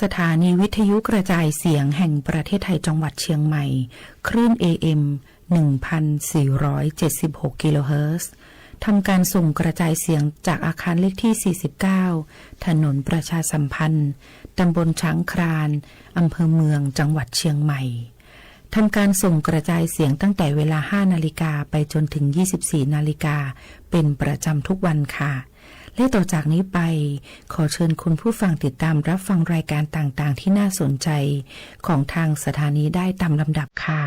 สถานีวิทยุกระจายเสียงแห่งประเทศไทยจังหวัดเชียงใหม่ คลื่น เอ เอ็ม หนึ่งพันสี่ร้อยเจ็ดสิบหก กิโลเฮิรตซ์ ทำการส่งกระจายเสียงจากอาคารเลขที่ สี่สิบเก้า ถนนประชาสัมพันธ์ ตำบลช้างคลาน อำเภอเมือง จังหวัดเชียงใหม่ ทำการส่งกระจายเสียงตั้งแต่เวลา ห้า นาฬิกาไปจนถึง ยี่สิบสี่ นาฬิกา เป็นประจำทุกวันค่ะ และต่อจากนี้ไป ขอเชิญคุณผู้ฟังติดตามรับฟังรายการต่างๆที่น่าสนใจของทางสถานีได้ตามลำดับค่ะ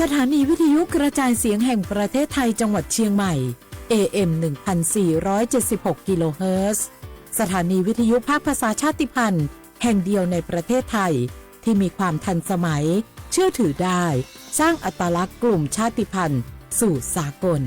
สถานีวิทยุกระจายเสียงแห่งประเทศไทยจังหวัดเชียงใหม่ เอ เอ็ม หนึ่งพันสี่ร้อยเจ็ดสิบหก กิโลเฮิรตซ์ สถานีวิทยุภาคภาษาชาติพันธุ์แห่งเดียวในประเทศไทยที่มีความทันสมัย เชื่อถือได้ สร้างอัตลักษณ์กลุ่มชาติพันธุ์สู่สากล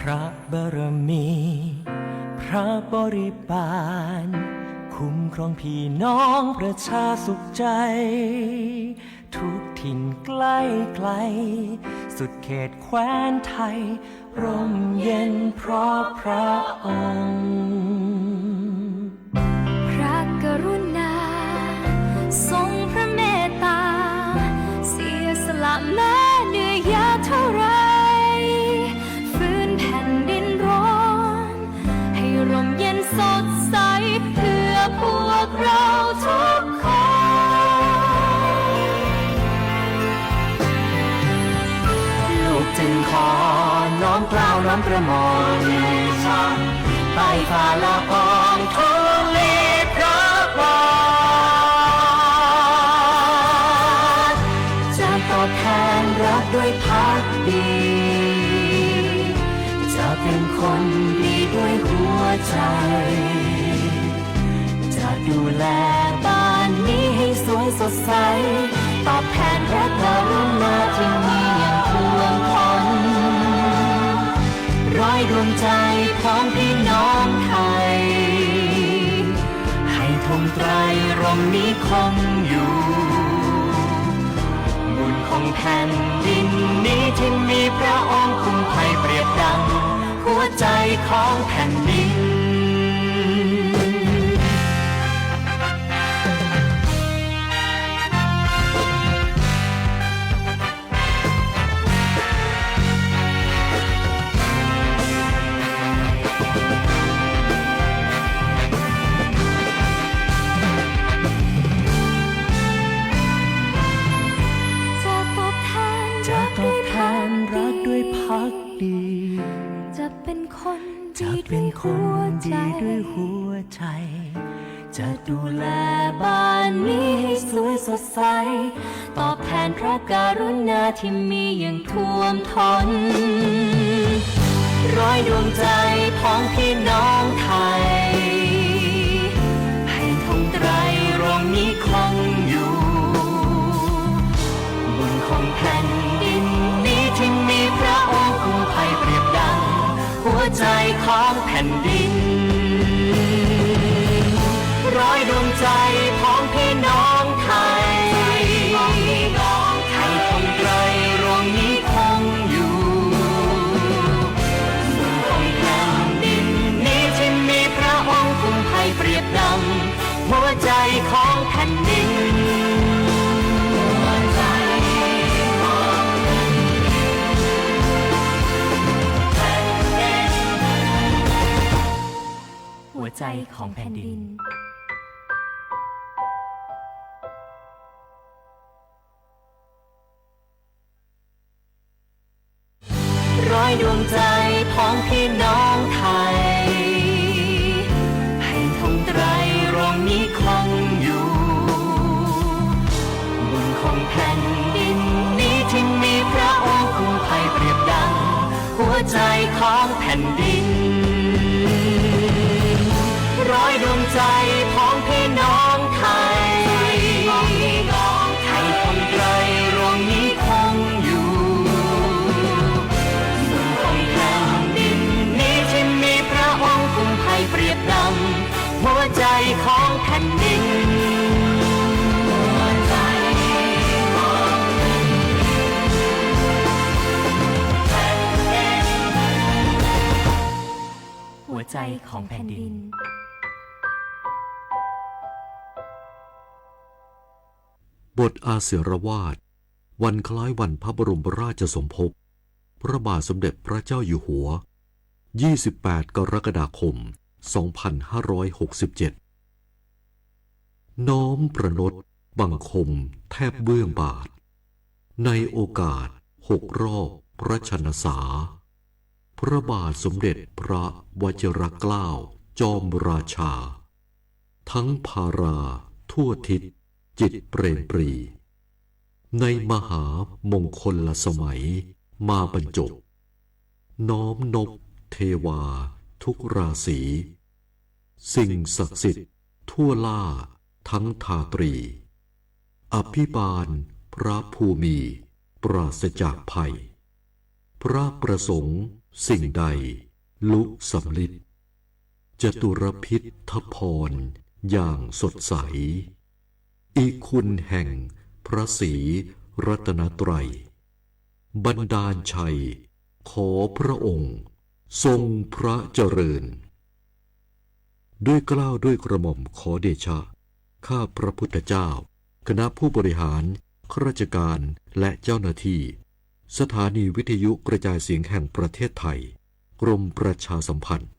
พระบารมี พระบริบาล คุ้มครองพี่น้องประชาสุขใจ ทุกถิ่นใกล้ไกล สุดเขตแคว้นไทย ร่มเย็นเพราะพระองค์ พระกรุณา ทรงพระเมตตา เสียสละแม้เหนื่อยยากเท่าไร ฟื้นแผ่นดินร้อน ให้ร่มเย็นสดใส เพื่อพวกเราทุกคน ลูกจึงขอน้อมเกล้าน้อมกระหม่อม ไต่ฝ่าละอองธุลีพระบาท จะตอบแทนรักด้วยภักดี จะเป็นคนดีด้วยหัวใจ จะดูแลบ้านนี้ให้สวยสดใส ตอบแทนพระกรุณาที่มีอย่างท่วมท้น ร้อยดวงใจพ้องพี่น้องไทย ให้ธงไตรรงค์นี้คงอยู่ บุญของแผ่นดินนี้ที่มีพระองค์คุ้มภัยเปรียบดังหัวใจของแผ่นดิน จะตอบแทนรักด้วยภักดี จะเป็นคนดีด้วยหัวใจ จะดูแลบ้านนี้ให้สวยสดใส ตอบแทนพระกรุณาที่มีอย่างท่วมท้น ร้อยดวงใจพ้องพี่น้องไทย ให้ธงไตรรงค์นี้คงอยู่ บุญของแผ่นดินนี้ที่มีพระองค์คุ้มภัยเปรียบดังหัวใจของแผ่นดิน ร้อยดวงใจพ้องพี่น้องไทย ให้ธงไตรรงค์นี้คงอยู่ บุญของแผ่นดินนี้ที่มีพระองค์คุ้มภัยเปรียบดังหัวใจของแผ่นดิน หัวใจของแผ่นดิน ร้อยดวงใจพ้องพี่น้องไทย ให้ธงไตรรงค์นี้คงอยู่ บุญของแผ่นดินนี้ที่มีพระองค์คุ้มภัยเปรียบดังหัวใจของแผ่นดิน ร้อยดวงใจพ้องพี่น้องไทย ให้ธงไตรรงค์นี้คงอยู่ บุญของแผ่นดินนี้ที่มีพระองค์คุ้มภัยเปรียบดังหัวใจ บทอาศิรวาท วันคล้ายวันพระบรมราชสมภพ พระบาทสมเด็จพระเจ้าอยู่หัว ยี่สิบแปด กรกฎาคม สองพันห้าร้อยหกสิบเจ็ด น้อมประณตบังคมแทบเบื้องบาท ในโอกาสหกรอบพระชนสา พระบาทสมเด็จพระวชิรเกล้าจอมราชา ทั้งภาราทั่วทิศจิตเปรมปรี ในมหามงคลสมัยมาบรรจบ น้อมนบเทวาทุกราศี สิ่งศักดิ์สิทธิ์ทั่วล่าทั้งทาตรี อภิบาลพระภูมิปราศจากภัย พระประสงค์สิ่งใดลุสำลิด จตุรพิธพรอย่างสดใส อิคุณแห่งพระศรีรัตนตรัย บันดาลชัย ขอพระองค์ทรงพระเจริญ ด้วยเกล้าด้วยกระหม่อมขอเดชะ ข้าพระพุทธเจ้า คณะผู้บริหาร ข้าราชการ และเจ้าหน้าที่ สถานีวิทยุกระจายเสียงแห่งประเทศไทย กรมประชาสัมพันธ์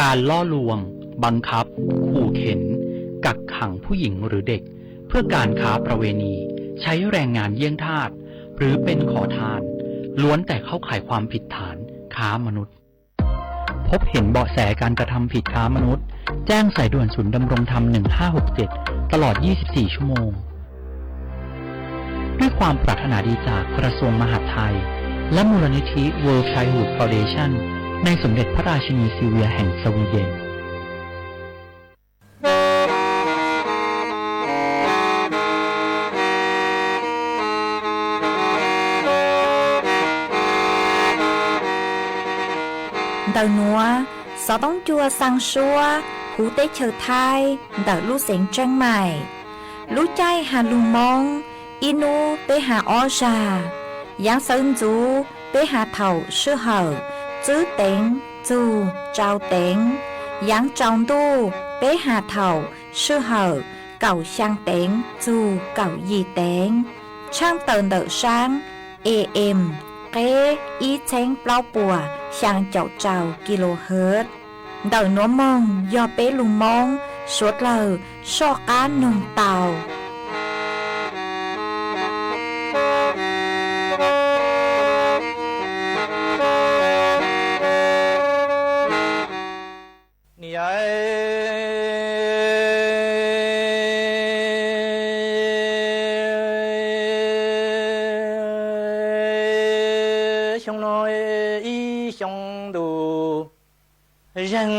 การล่อลวง บังคับ ขู่เข็น กักขังผู้หญิงหรือเด็ก เพื่อการค้าประเวณี ใช้แรงงานเยี่ยงทาส หรือเป็นขอทาน ล้วนแต่เข้าข่ายความผิดฐานค้ามนุษย์ พบเห็นเบาะแสการกระทำผิดค้ามนุษย์ แจ้งสายด่วนศูนย์ดำรงธรรม หนึ่งห้าหกเจ็ด ตลอด ยี่สิบสี่ ชั่วโมง ด้วยความปรารถนาดีจากกระทรวงมหาดไทย และมูลนิธิ World Childhood Foundation ในสมเด็จพระราชินีซิลเวียแห่งสวีเดน Ntawm nuav, xov tooj cua xaa suab huv teb chaws Thaib ntawm lub xeev Tsheeb Maim. Lub caij has lug Moob, ib nub peb has ob zag. Yaav xawv ntxuv peb has thaum sij hawm tswb teev txug tsau teev. Yaav tsaus ntuj peb has thaum sij hawm kaum xyaa teev txug kaum yim teev. Tshaaj tawm ntawm saab A M qeb ib txheeb plaub puas xyaa caum rau kilohertz. Ntawm nuav moog yog peb lug Moob suav dlawg soj qaab noog tau. Niam, xyoo no ib xyoo ntuj zeeg,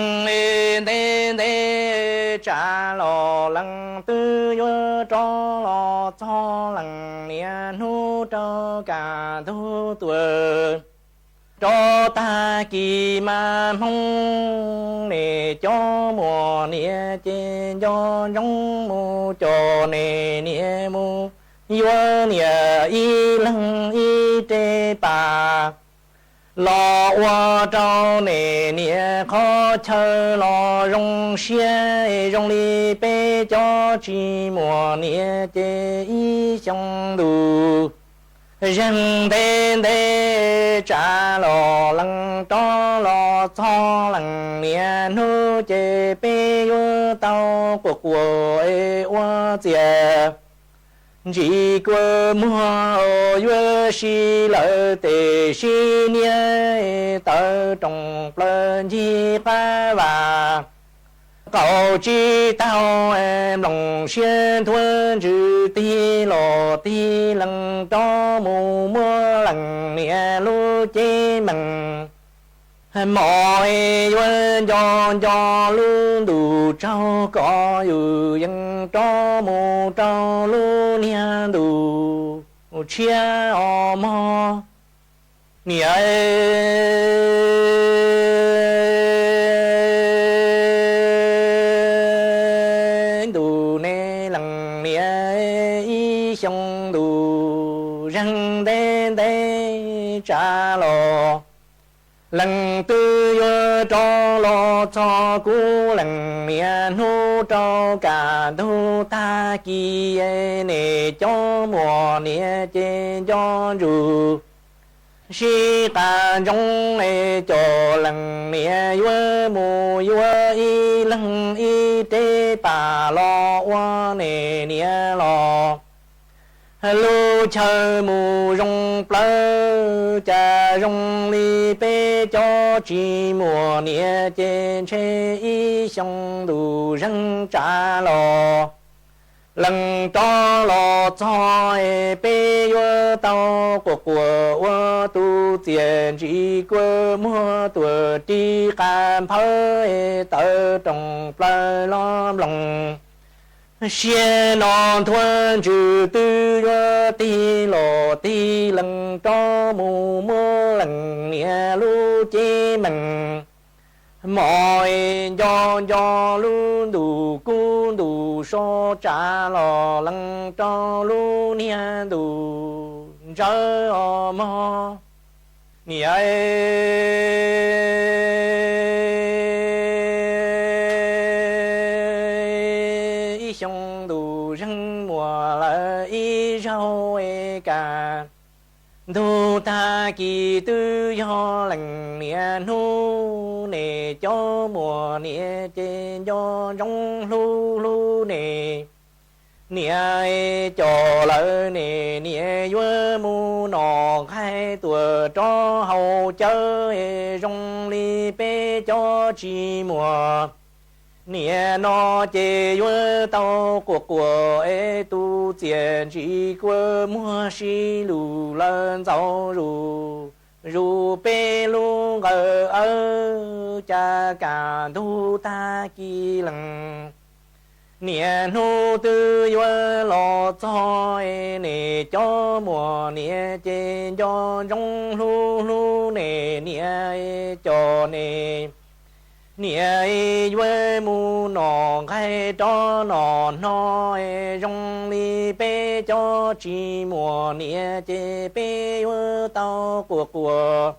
ntev ntev tsav los leej twg yuav rov los txog leej niaj hnub rau kaj ntug tuaj. rov tag kis mas Hmoob niam cov muam niam ces nco ntsoov mus coj niam niam mus yuav niam ib leeg ib rab pas los ua rau niam niam qhov chaw los zoo siab zoo li peb cov tsis muaj niam ces ib xyoo ntus zeeg ntev ntev tsa los lees rov los txog lees niam hnub ces peb yuav tau quas quas ua txias ntsis kua muag yuav si lawm tes sib niab tawv roos plaws ncig qab vas. Qaum tsis taug mloog siab ntuag ntsws tig los tig lees rov mus muab lees niam lub cev mees. Mos yuav nco nco lub ntuj tsaug kom yus yees rov mus rau lub niag ntuj tshiab os mog. Niam ntuj ne lees niam ib xyoo ntuj zeeg ntev ntev tsa los lees twb yuav rov los txog kuv lees niam hnub rau kam ntug tag kis niam cov muam niam ces nco ntsoov sib qas ntsoov es coj lees niam yuav mus yuav ib leeg ib rab pas los ua niam niam los lub chaw mus zoo plawv cas zoo li peb cov tsis muaj niam ces ntshe ib xyoo ntuj zeeg tsa los lees rov los txog es peb yuav tau quas quas ua tus txias ntsis kua muag tuam ris qas nphawv es tawv roos plaws los mloog siab no ntuag ntsws twb yuav tig los tig lees rov mus muab lees niam lub cev mees. Mos nco nco lub ntuj kub ntuj so tsa los lees rau lub niag ntuj ntsawv os mog. Niam ib xyoo ntuj zeeg muaj lawm ib zaug es kam ntug tag kis twb yog lees niam hnub ne cov muaj niam ces nco ntsoov hlub hlub ne. Niam coj lawm ne niam yuav mus nom nqaij tuam rov haus cawv zoo li peb cov tsis muaj niam no ces yuav tau quas quas es tus txias ntsis kua muag sib lug lawm ntxaus zus zus peb lub nqawm awb cas kam ntug tag kis lees niam hnub twb yuav los txog ne cov muaj niam ces nco ntsoov hlub hlub ne niam coj ne. Niam yuav mus nom nqaij rov nom hno zoo li peb cov tsis muaj niam ces peb yuav tau quas quas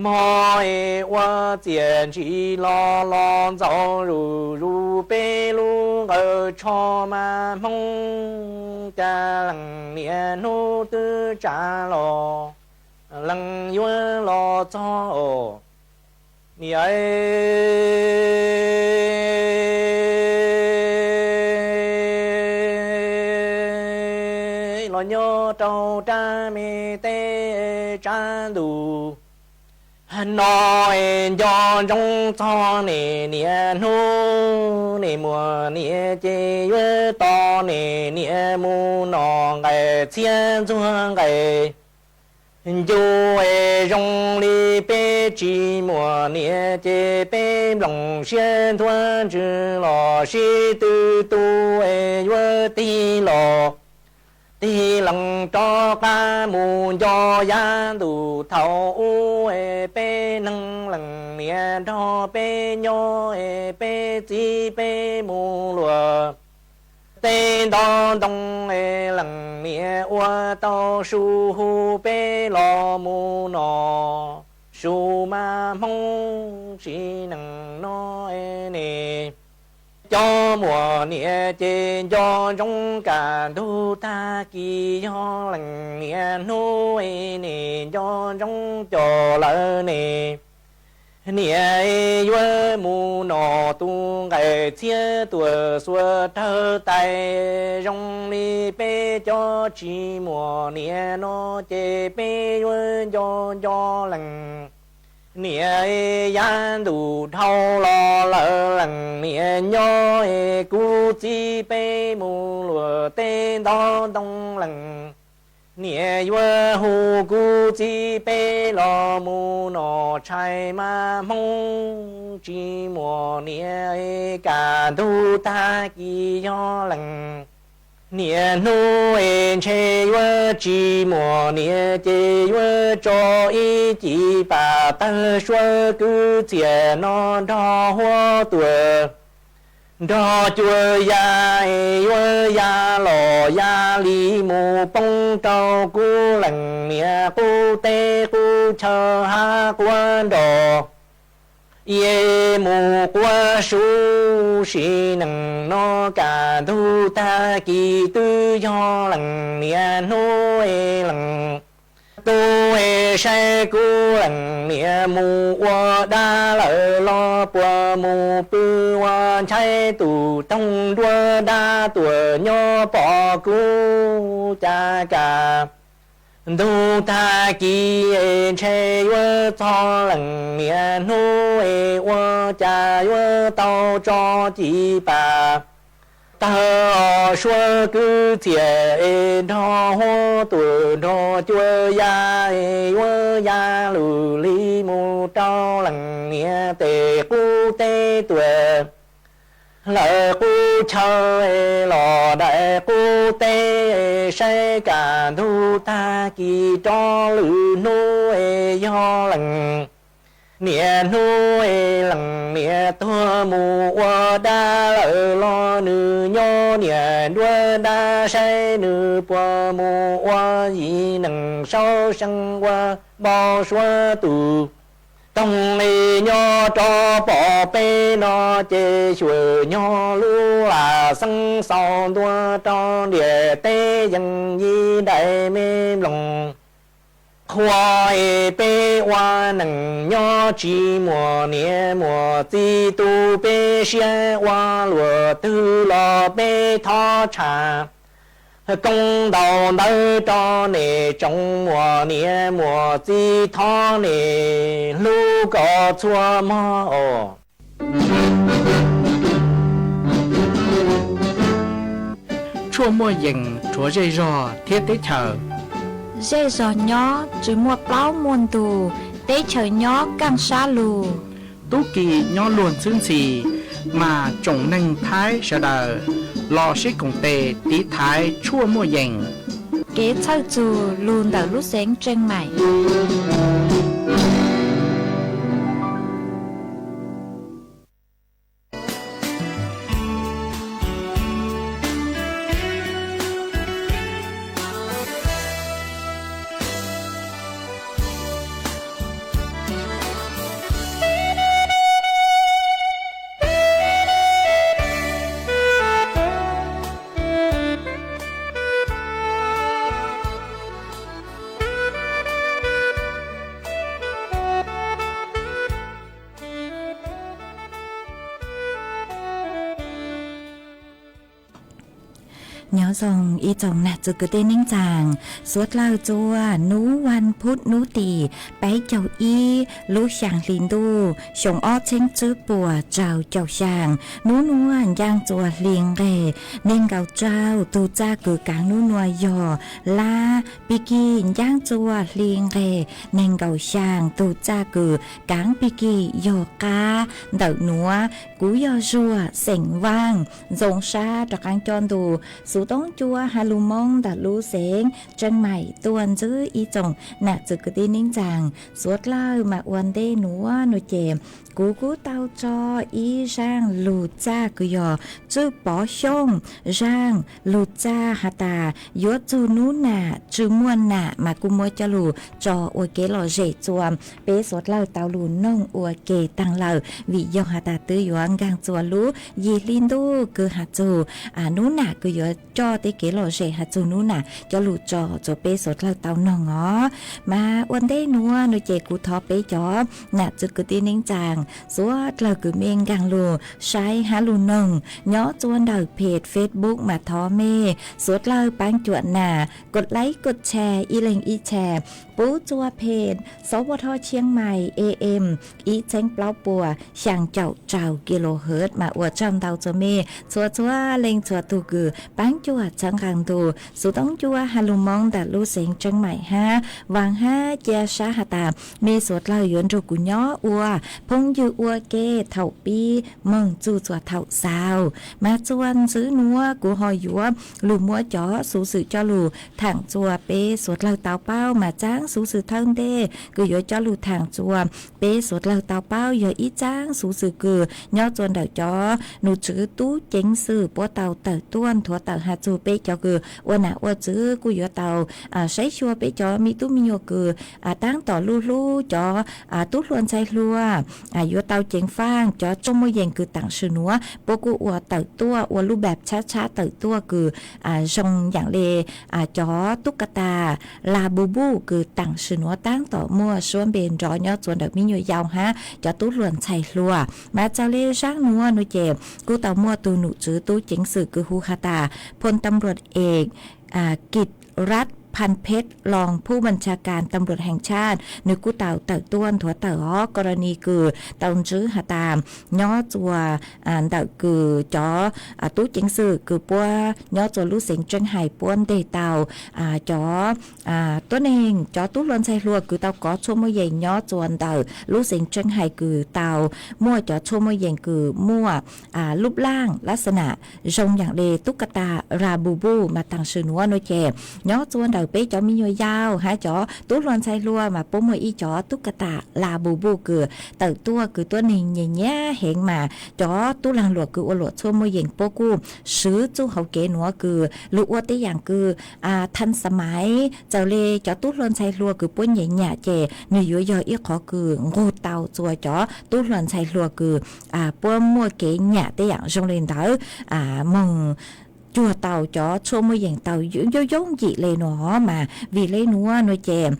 mog es ua txias ntsis los los ntxaus zus zus peb lub nqawm tsho mas Hmoob cas lees niam hnub twb tsa los lees yuav los txog os. Niam los nyob rau rab me teb tsab ntuj no es nco ntsoov txog ne niam hnub ne muaj niam ces yuav tos ne niam mus nom nqaij txhiab ntxuag nqaij ncu es zoo li peb tsis muaj niam ces peb nplooj siab ntuag ntsws los sib tw tu es yuav tig los Tig lees rov qab mus nco yav ntuj thaum ub es peb neeg leej niam nrog peb nyob es peb txiv peb mus luag teb nto ntoo es leej niam ua tau su hu peb los mus no su mas Hmoob tsis neej no es ne. Cov muaj niam ces nco ntsoov kaj ntug tag kis yog leej niam hnub es ne nco ntsoov coj lawm ne. Niam es yuav mus no tus nqaij txhiab tuaj xuas rawg tais zoo li peb cov tsis muaj niam no ces peb yuav nco nco leej niam es yav ntuj dhau los lawm leej niam nyob es kuv txiv peb mus luag teb nto ntoo leej niam yuav hu kuv txiv peb los mus no tshais mas Hmoob tsis muaj niam es kaj ntug tag kis yog leej niam hnub es ntshe yuav tsis muaj niam ces yuav tso ib cim pam tawg suab kwv txhiaj no nrog huab tuam nrog cua ya es yuav ya los ya li mus poob rau kuv leej niam qub teb qub chaw hav quav nroj. Yej mus quav sub sim neej no kaj ntug tag kis twb yog leej niam hnub es leej tub es saib kuv leej niam mus ua dab lawm los puas mus pw ua ntxhais tus toog nruab dab tuaj nyob pom kuv cas kaj ntug tag kis es ntshe yuav txog leej niam hnub es ua cas yuav tau tso cim pam tawg os suab kwv txhiaj es nrog huab tuam nrog cua ya es yuav ya lug li mus rau leej niam tes qub teb tuaj lawm qub chaw es los daim qub teb es saib kaj ntug tag kis rov lwm hnub es yog leej niam hnub es leej niam tuag mus ua dab lawm los nws nyob niam nruab dab saib nws puas mus ua yim neeg saub seej ua npau suav tus toog es nyob rov pom peb no ces xyuam nyog lub lam xeeb xaus ntua rau ntiaj teb yees yim daim me nplooj qhuav es peb ua neej nyob tsis muaj niam muaj txiv tu peb siab ua luag twg los peb thov tshaj koob ntaus ntawv rau nej tsoom muaj niam muaj txiv thov nej hlub kom txhua mog os. Tshuaj muaj yees rhuav zej zog thiab teb chaws. Zej zog nyob tsis muaj plaub muaj ntug, teb chaws nyob kaaj sab lug. Tub ki nyob luag ntxhwb ntxhi, mas tsoom neeg Thaib sawv daws los sib koom tes tiv thaiv tshuaj muaj yees. Kev txhawj txug lug ntawm lub xeev Tseej Maim. Nyob zoo ib tsoom nam txiv kwv tij neej tsaa, suav dlawg txua hnub vas phuv hnub tim peb caug ib lub xyaa hli ntuj xyoo ob txheeb tswb puas rau caum xyaa. Hnub nuav ncaaj txua hli nqeg neeg nkaum rau, tug txaj kws kaav hnub nuav yog lab pig kig ncaaj txua hli nqeg neeg nkaum xyaa, tug txaj kws kaav pig kig yog qaab. Ntawm nuav kuv yog Zuag xeem Vaaj, zoo sab rov qaab coj ntu Xuv Toob Cua has lug Moob ntawm lub xeev Tseeb Maim tuaj ntsib ib tsoom nam txwv kwv tij neej tsaa. Suav dlawg mas ua ntej nuav nua ces kuv kuj tau tso ib zaaj lug txaj kws yog Tswj Pov Xyooj zaaj lug txaj has tas yuav txug nub nam tsi muaj nam mas kuj muab coj lug tso ua kev lom zem txua peb suav dlawg tau lug noog ua ke taag lawm, vim yog has tas twb yuav nkaag txua lub yim hli ntuj kws has txug nub nam kws yuav coj tej kev lom zem has txug nub nam coj lug tso txua peb suav dlawg tau noog os. Mas ua ntej nuav nua ces kuv thov peb cov nam txwv kwv tij neej tsaa suav dlawg kws mej nkaag lug saib hab lug noog nyob txua ntawm peg Facebook mas thov mej suav dlawg paab cuam nam kod like kod share ib leeg ib share pub txua peg Sov Vo Tho Chiang Mai A M ib txheeb plaub puas xyaa caum rau kilohertz mas ua tsaug ntau txua mej txhua txhua leej txhua tug kws paab cuam txhawb nqaa ntu. Xuv Toob Cua has lug Moob ntawm lub xeev Tseeb Maim hab vaam hab cia sab has tas mej suav dlawg yuav nrug kuv nyob ua phooj ywg ua ke thaum pib moog txug txua thaum xaus. Mas txua ntsib nuav kuv ho yuav lug muab cov xuv xwm coj lug thaam txua peb suav dlawg tau paub mas tsaab xuv xwm thawj ntej kws yuav coj lug thaam txua peb suav dlawg tau paub yog ib tsaab xuv xwm kws nyob txua ntawm cov num tswv tub ceev xwm puab tau tawm tuaj nthuav tawm has txug peb cov kws ua nam ua txwv kuj yuav tau saib xyuas peb cov me tub me nyuam kws taab tom luj hlub cov tub hluas ntxhais hluas yuav tau ceev faaj cov tshuaj muaj yees kws taam sim nuav puab kuj ua tawm tuaj ua lub npav tshab tshab tawm tuaj kws zoo yaam le cov tub ka tas Labubu kws taam sim nuav taab tom muaj suab npe nrov nyob txua ntawm me nyuam yaus hab cov tub hluas ntxhais hluas. Mas txawm le zaab nuav nua ces kuj tau muaj tug num tswv tub ceev xwm kws hu has tas Phoo Tam Ruam Ees Kis Rat Phan Phet Loos Phub Npam Tsha Kaas Tam Ruam Heev Tshaj, nwg kuj tau tawm tuaj nthuav tawm os, koroni kws tau ntsib has tas nyob txua ntawm kws cov tub ceev xwm kws puab nyob txua lub xeev Tseeb Hais puab nteg tau cov tuab neeg cov tub hluas ntxhais hluas kws tau kov tshuaj muaj yees nyob txua ntawm lub xeev Tseeb Hais kws tau muaj cov tshuaj muaj yees kws muaj lub laaj lab xa nam zoo yaam le tub ka tas Labubu mas taam sim nuav nua ces nyob txua ntawm peb cov me nyuam yaus hab cov tub hluas ntxhais hluas mas puab muaj ib cov tub ka tas Labubu kws tawm tuaj kws tuab neeg nyiam nyiam heev mas cov tub laag luam kws ua luam tshuaj muaj yees puab kuj swv txuj hauv kev nuav kws lug ua tej yaam kws than xa maiv txawm le cov tub hluas ntxhais hluas kws puab nyiam nyam ces nwg yuav yog ib qhov kws nqug tau txua cov tub hluas ntxhais hluas kws puab muaj kev nyam tej yaam zoo le ntawd moog cuag tau cov tshuaj muaj yees tau yooj yooj yim le nuav mas vim le nuav nua ces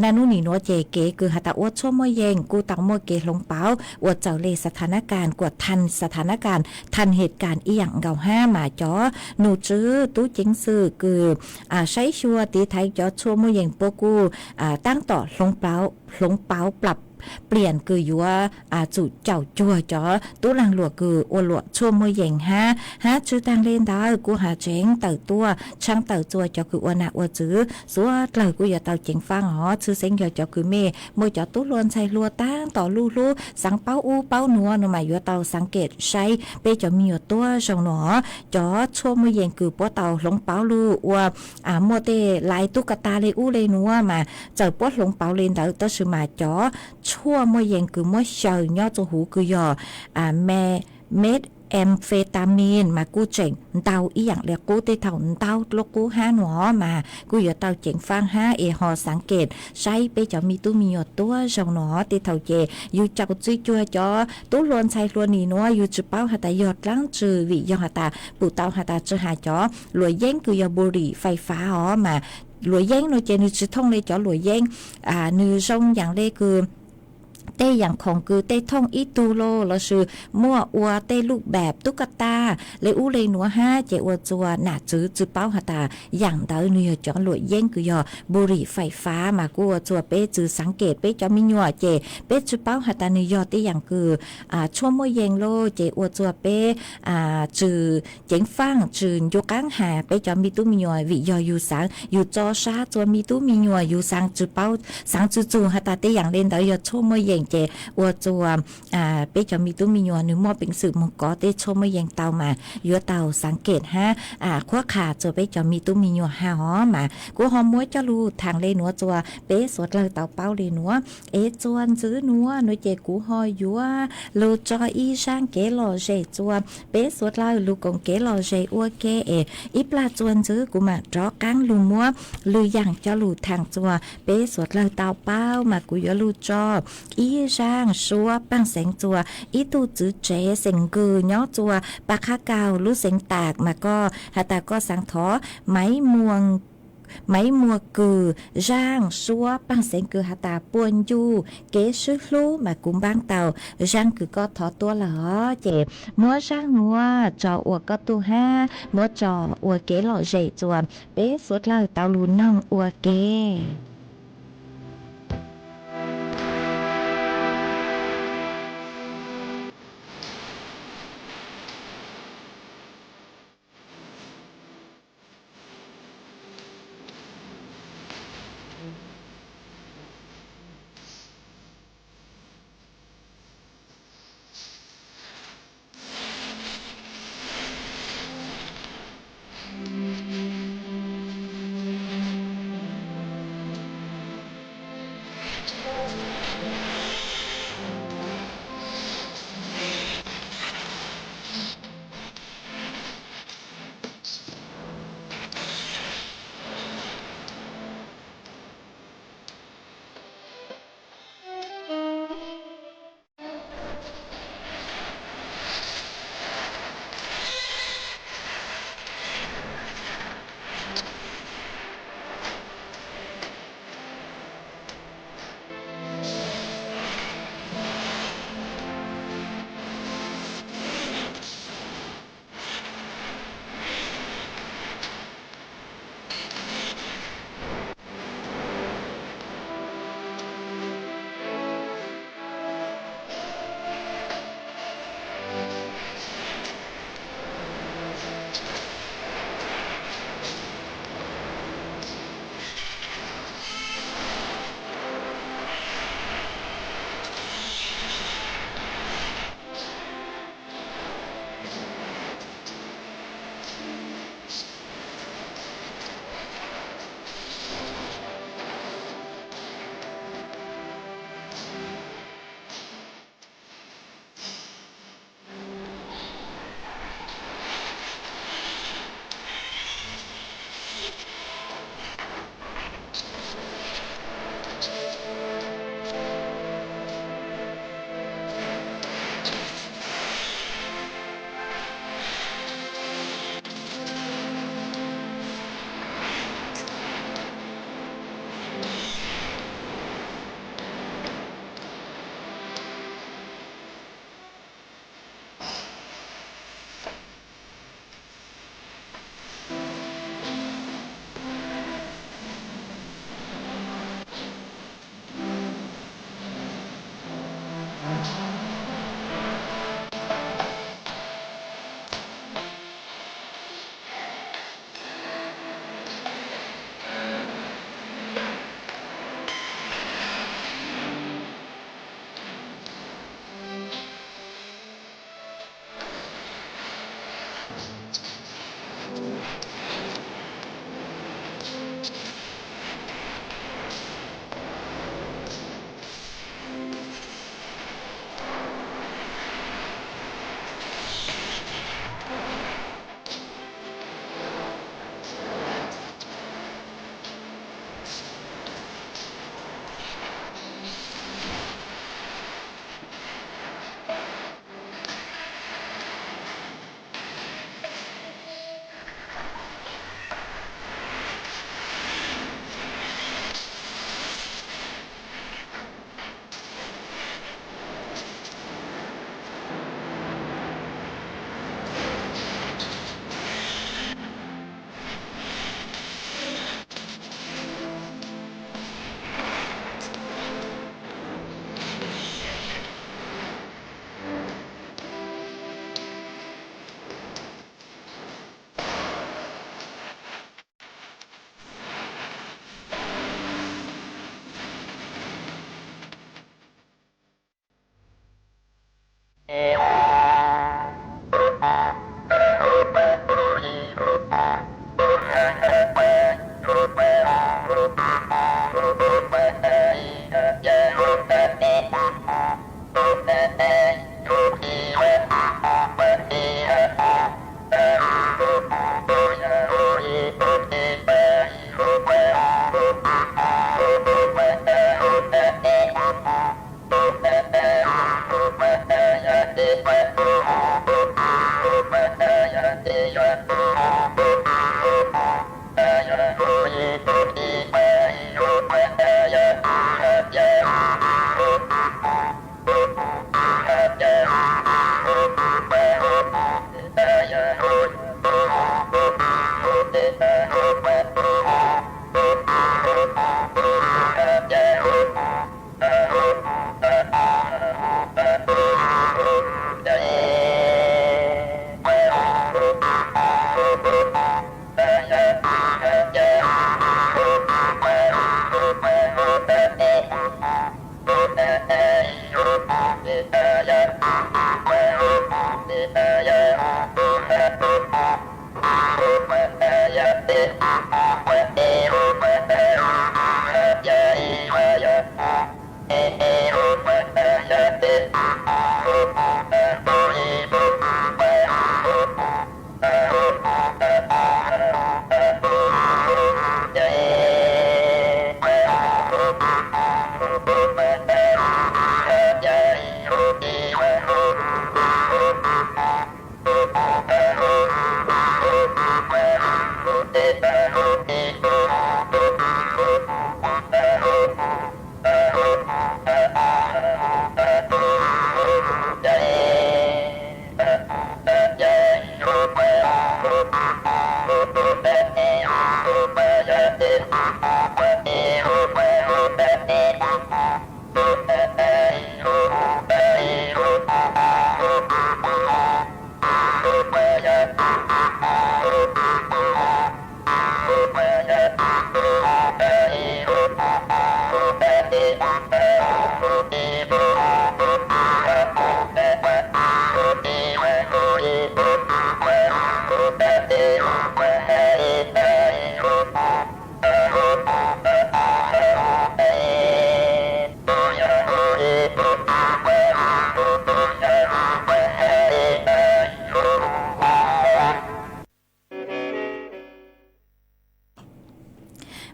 naj nub nim nuav ces kev kws has tas ua tshuaj muaj yees kuj tau muaj kev hloov pauv ua txawm le xa tha nab kas kuas than xa tha nab kas than hej kas ib yaam nkaus hab mas cov num tswv tub ceev xwm kws saib xyuas tiv thaiv cov tshuaj muaj yees puab kuj taab tom hloov pauv plab pliam kws yuav tsum caum cuag cov tub laag luam kws ua luam tshuaj muaj yees hab. Hab tsi taag le ntawd kuj has tseev tawm tuaj tshaab tawm txua cov kws ua nam ua txwv suav dlawg kuj yuav tau ceev faaj os, tshwj xeeb yog cov kws mej muaj cov tub hluas ntxhais hluas taab tom luj hlub xaav paub ub paub nuav nua mas yuav tau xaav kem saib peb cov me nyuam tuab zoo nua. Cov tshuaj muaj yees kws puab tau hloov pauv lug ua muaj tej lais tub ka tas le ub le nuav mas txawm puab hloov pauv le ntawd tab sis mas cov tshuaj muaj yees kws muab xyaw nyob txua huv kws yog me methamphetamine mas kuj tseem ntau ib yaam le qub tej thaum ntau dlua qub hab nua mas kuj yuav tau ceev faaj hab es ho xaav kem saib peb cov me tub me nyuam tuab zoo nua. Tej thaum ces yug caum txwv cuag cov tub hluas ntxhais hluas nim nuav yug tsi paub has tas yog dlaab tsi vim yog has tas pum tau has tas tsi has cov luam yeeb kws yog npu lim fais fav os mas luam yeeb nua ces nwg tsi thooj le cov luam yeeb, nwg zoo yaam le kws tej yaam khoom kws tej thooj ib tug lug lossis muaj ua tej luj npav tub ka tas le ub le nuav hab ces ua txua nam txwv tsi paub has tas yaam ntawd nwg yog cov luam yeeb kws yog npu lim fais fav mas kuj ua txua peb tsi xaav kem peb cov me nyuam ces peb tsi paub has tas nwg yog tej yaam kws tshuaj muaj yees lug ces ua txua peb tsi ceev faaj tsi ncu qaab has peb cov me tub me nyuam vim yog yug xaav yug tso sab txua me tub me nyuam yug xaav tsi paub xaav tsi txug has tas tej yaam le ntawd yog tshuaj muaj yees ces ua txuas peb cov me tub me nyuam nws muaj peev xwm mus kov tej tshuaj muaj yees tau mas yuav tau xaav kem hab qhuab qha txuas peb cov me tub me nyuam hab os. Mas kuv ho muab coj lug thaam le nuav txuas peb suav dlawg tau paub le nuav. Es txuas ntxiv nuav nuav ces kuv ho yuav lug tso ib zaaj kev lom zem txuas peb suav dlawg lug koom kev lom zem ua ke es ib plag txuas ntxiv kuv mam rov qaab lug muab lwm yaam coj lug thaam txuas peb suav dlawg tau paub. Mas kuv yuav lug tso ib zaaj suab paaj xeev txuas ib tug txiv tsev xeem Nkws nyob txuas Pas Qhab Kaug lub xeev Tam mas koj has tas koj xaav thov Maiv Muas, Maiv Muas Kws zaaj suab paaj xeev Nkws has tas puas ncuj kev swb hlub mas kuv npaab tau zaaj kws koj thov tuaj lawm os. Ces muab zaaj nuav tso ua koj tug hab muab tso ua kev lom zem txuas peb suav dlawg tau lug noog ua ke.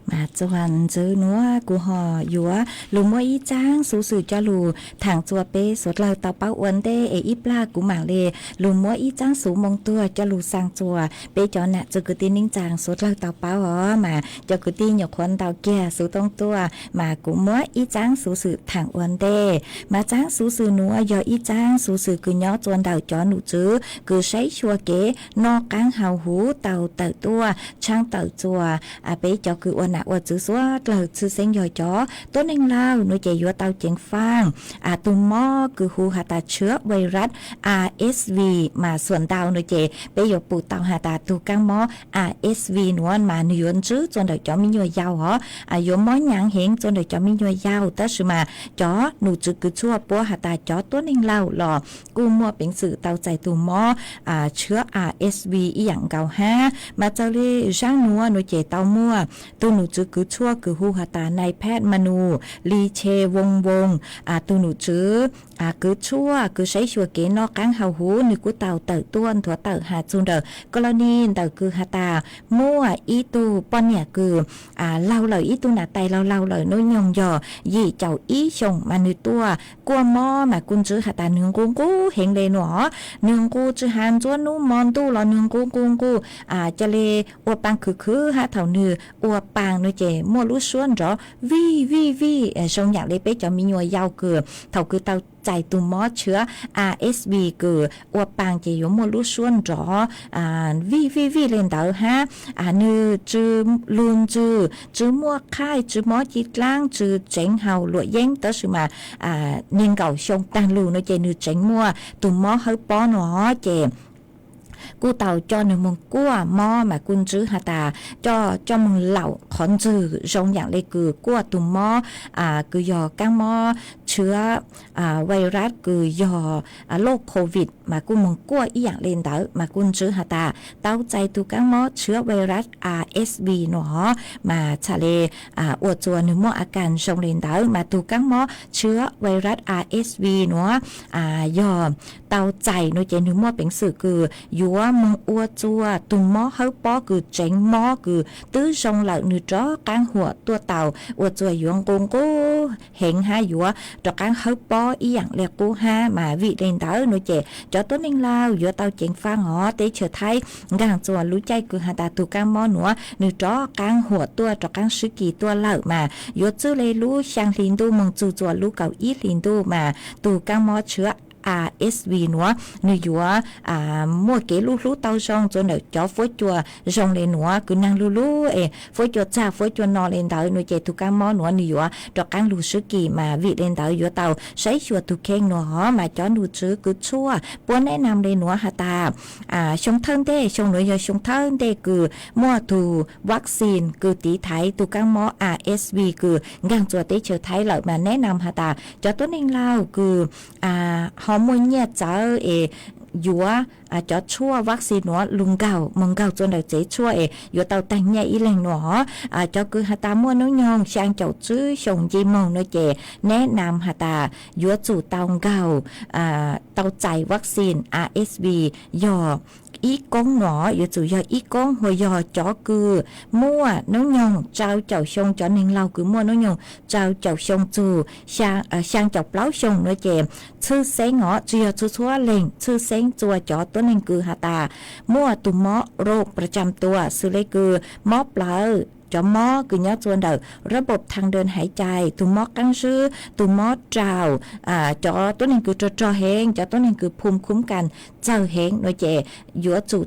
Mas txuas ntxiv nuav kuv ho yuav lug muab ib tsaab xuv xwm coj lug thaam txug peb suav dlawg tau paub ua ntej es ib plag kuv maam le lug muab ib tsaab xuv moo tuag coj lug xaa txuas peb cov nam txiv kwv tij neej tsaa suav dlawg tau paub os. Mas cov kwv tij nyuam qhuav ntaus kiag xuv tooj tuaj mas kuv muab ib tsaab xuv xwm thaam ua ntej. Mas tsaab xuv xwm nuav yog ib tsaab xuv xwm kws nyob txuas ntawm cov num tswv kws saib xyuas kev noj qaab haus huv tau tawm tuaj tshaab tawm txuas peb cov kws ua nam ua txwv suav dlawg tshwj xeeb yog cov tuab neeg laug nuav ces yuav tau ceev faaj tug mob kws hu has tas tshwv virus R S V. Mas xuam ntau nuav ces peb yuav pum tau has tas tug kaab mob R S V nuav mas nwg yuav ntswb txuas ntawm cov me nyuam yaus os, yuav mob nyaav heev txuas ntawm cov me nyuam yaus, tab sis mas cov num tswv kws tshuaj puab has tas cov tuab neeg laug los kuj muaj peev xwm tau txais tug mob tshwv R S V ib yaam nkaus hab. Mas txawm le zaab nuav nuav ces tau muaj tug num tswv kws tshuaj kws hu has tas nai phaj ma nus li che voos voos, tug num tswv kws tshuaj kws saib xyuas kev noj qaab haus huv nwg kuj tau tawm tuaj nthuav tawm has txug ntawm kos los ni ntawm kws has tas muaj ib tug poj niam kws laug lawm, ib tug nam tais laug laug lawm, nub nyoog yog yim caum ib xyoos mas nwg tuaj kuaj mob mas kuj ntswb has tas nwg nqus nqus heev le nuav. Nwg nqus tsi has ntxuav nub mo ntuj los nwg nqus nqus nqus, ca le ua paa khwv khwv hab thaum nwg ua paa nuav ces muaj lub suab nrov vij vij vij zoo yaam le peb cov me nyuam yaus kws thaum kws tau txais tug mob tshwv R S V kws ua paa ces yuav muaj lub suab nrov vij vij vij le ntawd hab. Nwg tsi lug ntsws, tsi muaj qhaij, tsi mob ci dlaab, tsi tseev haus luam yeeb, tab sis mas neeg nkaum xyoo taag lug nuav ces nwg tseev muaj tug mob hawb pob nuav ces kuj tau coj nws moog kuaj mob mas kuj ntsib has tas coj, coj moog laum qhov ntswg zoo yaam le kws kuaj tug mob kws yog kaab mob tshiab virus kws yog loj covid mas kuj moog kuaj ib yaam le ntawd mas kuj ntsib has tas tau txais tug kaab mob tshiab virus R S V no mas txhaj le ua txug nwg muaj a kas zoo le ntawd mas tug kaab mob tshiab virus R S V no yog tau txais no ces nwg muaj peev xwm kws yuav moog ua txug tug mob hawb pob kws tseev mob kws twb zoo lawm nwg rov qaab huam tuaj tau ua txug yuav nqu nqub heev hab yuav rov qaab hawb pob ib yaam le qub hab mas vim le ntawd no ces cov tuab neeg Laus yuav tau ceev faaj hov teb chaws Thaib nkaag txug lub caij kws has tas tug kaab mob nuav nwg rov qaab huam tuaj rov qaab swb kis tuaj lawm mas yuav txwj le lub xyaa hli ntuj moog txug txug lub kaum ib hli ntuj mas tug kaab mob tshiab R S V nuav nwg yuav muaj kev lub hlub tau zoo txug ntawm cov fuab cua zoo le nuav kws naag lug lub es fuab cua txag fuab cua no le ntawd no ces tug kaab mob nuav nwg yuav rov qaab lug swb kis mas vim le ntawd yuav tau saib xyuas tug kheej nuav hov mas cov num tswv kws tshuaj puab neb nam le nuav has tas xyoo thawj ntej, xyoo nuav yog xyoo thawj ntej kws muaj tug vaccine kws tiv thaiv tug kaab mob R S V kws nkaag txug teb chaws Thaib lawm mas neb nam has tas cov tuab neeg Laus kws ho muaj nyiaj txawv es yuav cov tshuaj vaccine nuav lug nkaug moog nkaug txug ntawm tsev tshuaj es yuav tau taag nyiaj ib leeg nuav hov. Cov kws has tas muaj nub nyoog xyaa caum tswb xyoo nce moog no ces neb nam has tas yuav tsum tau nkaug, tau txais vaccine R S V yog ib koob nuav, yuav tsum yog ib koob, hos yog cov kws muaj nub nyoog rau caum xyoo, cov neeg Laus kws muaj nub nyoog rau caum xyoo txug xyaa caum plaub xyoo no ces tshwj xeeb os, tsi yog txhua txhua leeg, tshwj xeeb txug cov tuab neeg kws has tas muaj tug mob roj pra tsam tua xws le kws mob plawv, cov mob kws nyob txug ntawm rab npom thaag dej haiv cai, tug mob qaab zib, tug mob raus, cov tuab neeg kws rog rog heev, cov tuab neeg kws phum khub kas txawg heev no ces yuav tsum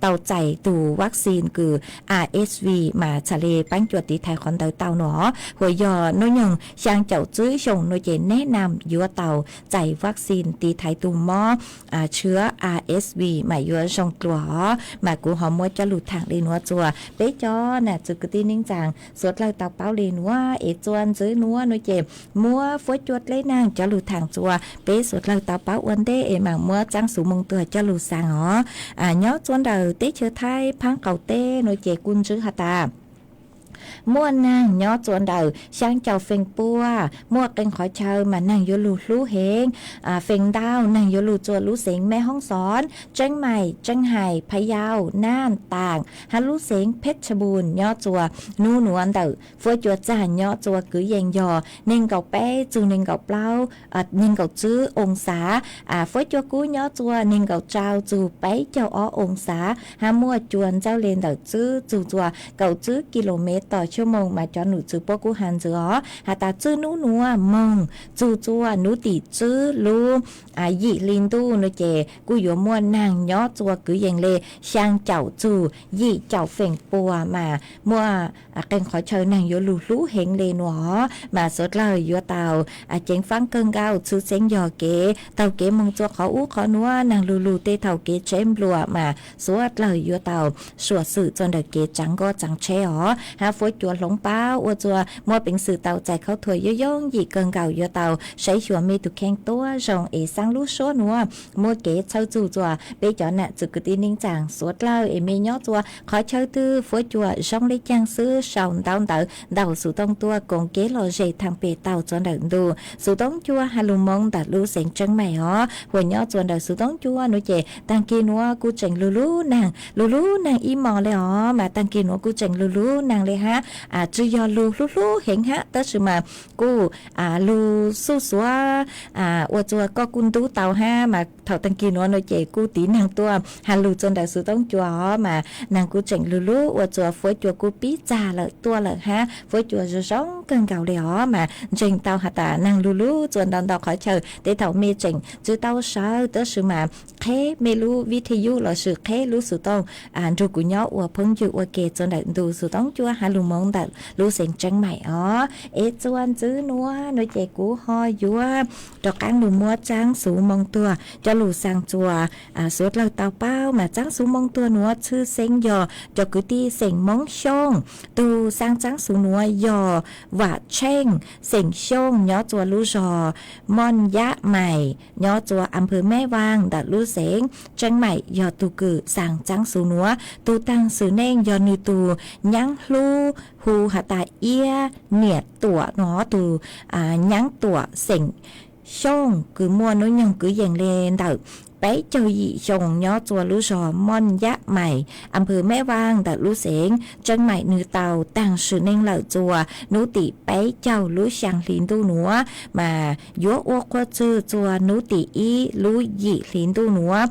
tau txais tug vaccine kws R S V mas txhaj le paab cua tiv thaiv qhov ntawd tau no. Hos yog nub nyoog xyaa caum tswb xyoo no ces neb nam yuav tau txais vaccine tiv thaiv tug mob tshiab R S V mas yuav zoo dlua hov. Mas kuv ho muab cov lug thaam le nuav txug peb cov nam txwv kwv tij neej tsaa suav dlawg tau paub le nuav es txuas ntxiv nuav no ces muab fuab cua dleb naag cov lug thaam txuas peb suav dlawg tau paub ua ntej es maam muab tsaab xuv moo tuag coj lug xaa hov. Nyob txug ntawm teb chaws Thaib phaab qaum teb no ces kuj ntsib has tas muaj naag nyob txug ntawm xyaa caum feem pua, muaj qee qhov chaw mas naag yuav lug hlub heev, feem ntau naag yuav lug txug lub xeev Mej Hoob Xoob, Tseeb Maim, Tseeb Hais, Phaj Yau, Naaj, Taam hab lub xeev Phej Tshaj Npuj nyob txug nub nuav ntawm fuab cua txag nyob txug kwv yees yog neeg nkaum peb txug neeg nkaum plaub, neeg nkaum tsib oo xav. Fuab cua kub nyob txug neeg nkaum rau txug peb caug ob oo xav hab muaj cua ntxawj le ntawm tsib txug txug kaum tsib kis lus mev tom tshua moos mas cov num txwv puab kuj has ntxiv os has tas txij nub nuav moog txug txug nub tim tsib lub yim hli ntuj no ces kuj yuav muaj naag nyob txug kwv yees le xyaa caum txug yim caum feem pua mas muaj qee qhov chaw naag yuav lug hlub heev le nuav hov. Mas suav dlawg yuav tau ceev faab kawg nkaus, tshwj xeeb yog kev taug kev moog txug qhov ub qhov nuav, naag lug lug tej thaum kev tsheb nplua mas suav dlawg yuav tau suam xwm txug ntawm kev tsaav nkuaj tsaav tsheb hov. Hab fuab cua hloov paub ua txug muaj peev xwm tau txais khaub thuas yooj yooj yim kawg nkaus, yuav tau saib xyuas mej tug kheej tuab zoo es xaab lub suab nuav muaj kev txhawb txug txug peb cov nam txwv kwv tij neej tsaa suav dlawg es mej nyob txug qhov chaw twg, fuab cua zoo le caag xwb sau ntaub ntawv ntawm xuv tooj tuaj koom kev lom zem thaam pem tau txug ntawm ntu xuv tooj cua has lug moo ntawm lub xeev Tseeb Maim hov. Hos nyob txug ntawm xuv tooj cua nuav ces taag kis nuav kuj tseem lug lub naag, lug lub naag ib mos le hov, mas taag kis nuav kuj tseem lug lub naag le hab, tsi yog lug hlub hlub heev hab tab sis mas kuj lug xuj xuav ua txug koj kuj ntub tau hab mas thaum taag kis nuav nuav ces kuj tiv naag tuaj has lug txug ntawm xuv tooj cua hov, mas naag kuj tseem lug lub ua txug fuab cua kuj pib txag lawm tuaj lawm hab fuab cua zoo zoo kawg nkaus le hov. Mas ntseeg tau has tas naag lug lub txug ntau ntau qhov chaw tej thaum mej tseem tsi tau sawv tab sis mas qheb mej lub vij thej yuj lossis qheb lub xuv tooj, nrug kuv nyob ua phooj ywg ua ke txuas ntawm ntu xuv tooj cuaj hav lug moov ntawm lub xeev Tseeb Maim os. Es txuas ntxwv nuav nuav ces kuv ho yuav rov qaab lug muab tsaab xuv moo tuag coj lug xaa txuas suav dlawg tau paub. Mas tsaab xuv moo tuag nuav tshwj xeeb yog cov kwv tij xeem Moob Xyooj. Tug xaa tsaab xuv nuav yog Vam Tsheej, xeem Xyooj, nyob txuas lub zog Mooj Yab Mais, nyob txuas am phaw Meb Vaaj ntawm lub xeev Tseeb Maim yog tug kws xaa tsaab xuv nuav. Tug taag sim neej yog nwg tug nyaab hlub hu has tas Iab Niam Tuam nuav. Tug nyaab tuam xeem Xyooj kws muaj nub nyoog kwv yees le ntawm peb caug yim xyoo nyob txuas lub zog Mooj Yab Mais, am phaw Meb Vaaj ntawm lub xeev Tseeb Maim nwg tau taag sim neej lawm txuas nub tim peb caug lub xyaa hli ntuj nuav. Mas yuav ua qhua txug txuas nub tim ib lub yim hli ntuj nuav,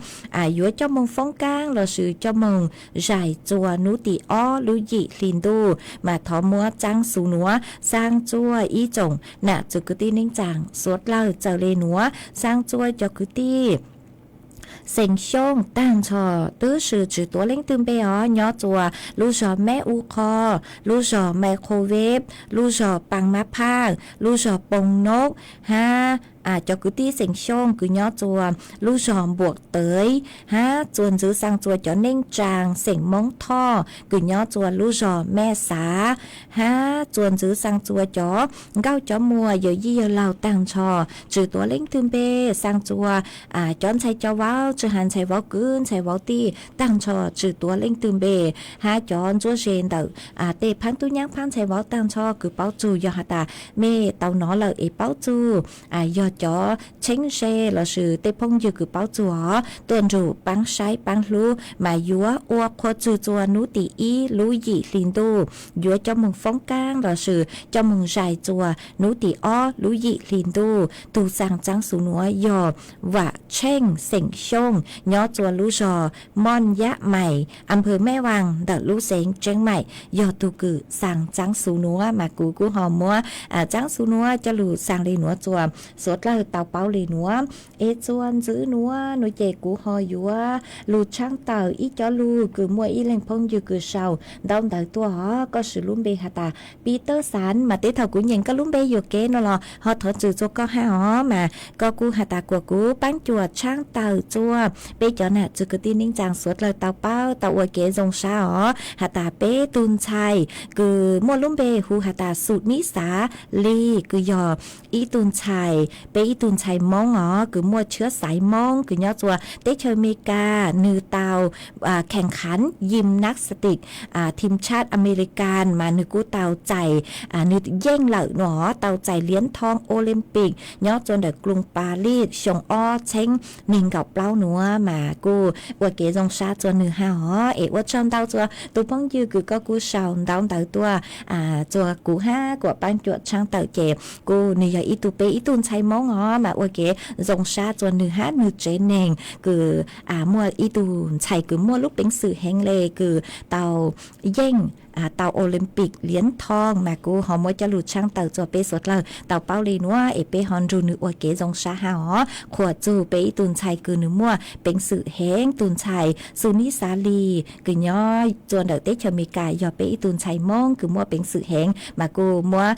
yuav coj moog foob kaab lossis coj moog zais txuas nub tim ob lub yim hli ntuj. Mas thov muab tsaab xuv nuav xaa txuas ib tsoom nam txwv kwv tij neej tsaa suav dlawg txawm le nuav, xaa txuas cov kwv tij xeem Xyooj taag nrho, tub si tsi tuav leej twg npe os, nyob txuas lub zog Meb U Qho, lub zog Maiv Qho Veb, lub zog Paaj Mab Phaj, lub zog Poo Nob, hab cov kwv tij xeem Xyooj kws nyob txuas lub zog Npuam Tawv, hab txuas ntxwv xaa txuas cov neej tsaa xeem Moob Thoj kws nyob txuas lub zog Mej Xav, hab txuas ntxwv xaa txuas cov nkauj cov muam yawm yij yawg laug taag nrho, tsi tuav leej twg npe, xaa txuas cov ntxhais cov vauv, tsi has ntxhais vauv kwv ntxhais vauv tij taag nrho tsi tuav leej twg npe, hab cov ntsuab ze ntawm tej phaab tub nyaab phaab ntxhais vauv taag nrho kws paub txug, yog has tas mej tau nov lawm es paub txug, yog cov tsheeb ze lossis tej phooj ywg kws paub txug os, tuaj nrug paab saib paab hlub. Mas yuav ua qhua txug txuas nub tim ib lub yim hli ntuj, yuav coj moog foob kaab lossis coj moog zais txuas nub tim ob lub yim hli ntuj. Tug xaa tsaab xuv nuav yog Vam Tsheej xeem Xyooj nyob txuas lub zog Mooj Yab Mais, am phaw Meb Vaaj ntawm lub xeev Tseeb Maim yog tug kws xaa tsaab xuv nuav. Mas kuv kuj ho muab tsaab xuv nuav coj lug xaa le nuav txuas suav dlawg tau paub le nuav. Es txuas ntxwv nuav nuav ces kuv ho yuav lug tshaab tawm ib cov lug kws muaj ib leeg phooj ywg kws sau ntau ntawv tuaj os, koj sim lub npe has tas Pi Tawb Xaav. Mas teb thaum kuv nyeem koj lub npe yuam kev nuav los ho thov txwm txuas koj hab os. Mas koj kuj has tas kuas kuv paab cuam tshaab tawm txuas peb cov nam txwv kwv tij neej tsaa suav dlawg tau paub tau ua kev zoo sab os, has tas peb tug ntxhais kws muaj lub npe hu has tas Xum Nib Xav Lis kws yog ib tug ntxhais, peb ib tug ntxhais Moob os kws muaj tshab xaiv Moob kws nyob txuas teb chaws Amelikas, nwg tau kheem khav yim nas tis thim tshaj Amelikas, mas nwg kuj tau txais, nwg yeej lawm nuav, tau txais liav thoob Olympic nyob txuas ntawm Kloos Palij xyoo ob txheeb neeg nkaum plaub nuav. Mas kuj ua kev zoo sab txuas nwg hab os. Es ua tsaug ntau txuas tug phooj ywg kws koj kuj sau ntau ntawv tuaj txuas kuv hab kuas paab cuam tshaab tawm ces kuj nwg yog ib tug peb ib tug ntxhais Moob os. Mas ua kev zoo sab txuas nwg hab nwg tsev neeg kws muaj ib tug ntxhais kws muaj lub peev xwm heev le kws tau yeej tau Olympic liav thoob. Mas kuv ho muab coj lug tshaab tawm txuas peb suav dlawg tau paub le nuav es peb ho nrug nwg ua kev zoo sab hab os. Qhuas txug peb ib tug ntxhais kws nwg muaj peev xwm heev, tug ntxhais Xum Nib Xav Lis kws nyob txuas ntawm teb chaws Amelikas yog peb ib tug ntxhais Moob kws muaj peev xwm heev. Mas kuj muab